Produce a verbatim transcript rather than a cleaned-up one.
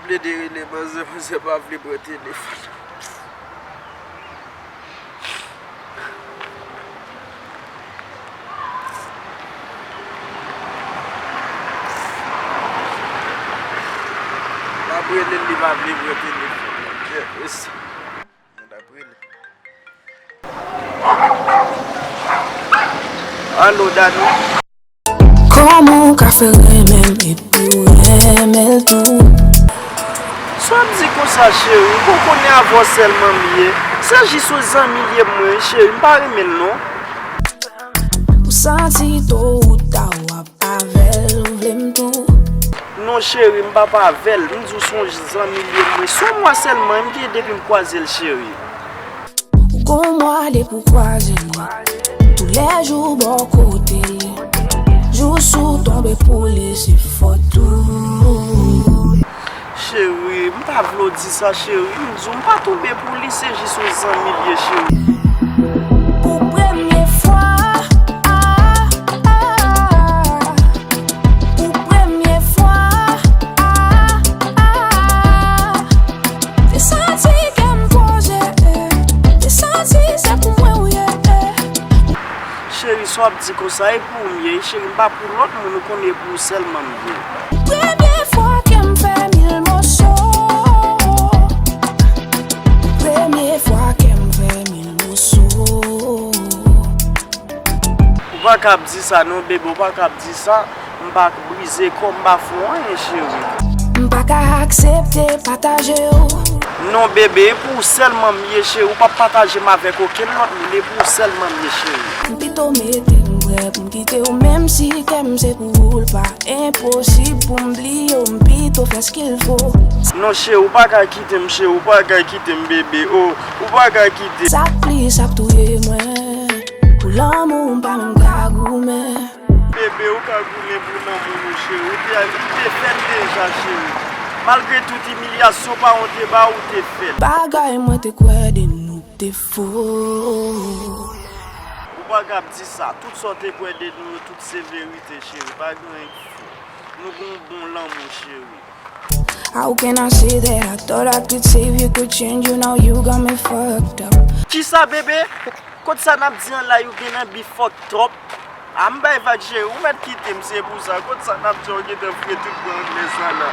Dede rele manzè, manzè pa vle pran telefòn. M ap rele l, li pa vle pran telefòn. Jè, esi. Mwen t ap rele. Alo, Dani. Kòman w ka fè renmen m epi w renmen l tou? Sa w ap di konsa, cheri? Ou konnen avè w sèlman m ye. Se jis yon zanmi l ye mwen, cheri. M pa renmen l, non. Ou santi tôt ou ta w ap avè l, ou vle m tou. Non, cheri, m p ap avè l. M di w se yon zanmi l ye mwen. Se yon mwa sèlman m gen depi m kwaze l, cheri. Ou gon mwa depi w kwaze l. Toulèjou bò kote l. Jous ou tonbe pou li se fòt ou. Cheri, m pa vle w di sa, cheri. M di w m pa tonbe pou li, se jis yon zanmi l ye, cheri. Pou premye fwa, ah, ah, ah. Pou premye fwa, ah, ah, ah. Te santi kè m poze, eh. Te santi se pou mwen ou ye, eh. Cheri, sa w ap di konsa, e pou ou m ye, cheri, m pa pou lòt moun, ou konnen e pou ou sèlman m ye. Premye fwa kè m fè mil moso. Premye fwa kè m fè mil moso. Ou pa ka ap di sa non, bebe, ou pa ka ap di sa. M pa brize kò, m pa fè w anyen, cheri. M pa ka aksepte pataje w. Non, bebe, e pou ou sèlman m ye, cheri. Ou p ap pataje m avèk okenn lòt moun, e pou ou sèlman m ye, cheri. M pito mete m prè pou m kite w, menm si kè m se pou ou l pa enposib pou m bliye w, m pito fè s ki l fo. Non, cheri, ou pa ka kite m, cheri, ou pa ka kite m, bebe, oh, ou pa ka kite. Sa k plis ap touye mwen. Pou lanmou m pa menm ka goumen. Bebe, ou ka goumen pou lanmou nou, cheri. Ou te, ou te fè l deja, cheri. Malgre tout imilyasyon paran w te ba w, ou te fè l. Bagay mwen te kwè de nou te fo. Ou pa ka ap di sa. Tout sa w te kwè de nou yo, tout se verite, cheri. Pa gen anyen ki fo. Nou gon bon lanmou, cheri. How can I say that I thought I could save you, could change you, now you got me fucked up. Kisa, bebe? Kot sa n ap di an la, you gonna be fucked up? A m bay vag, cheri, ou mèt kite m, se pou sa. Kot sa n ap di an, ou gentan fouye tout bon anglè sa la.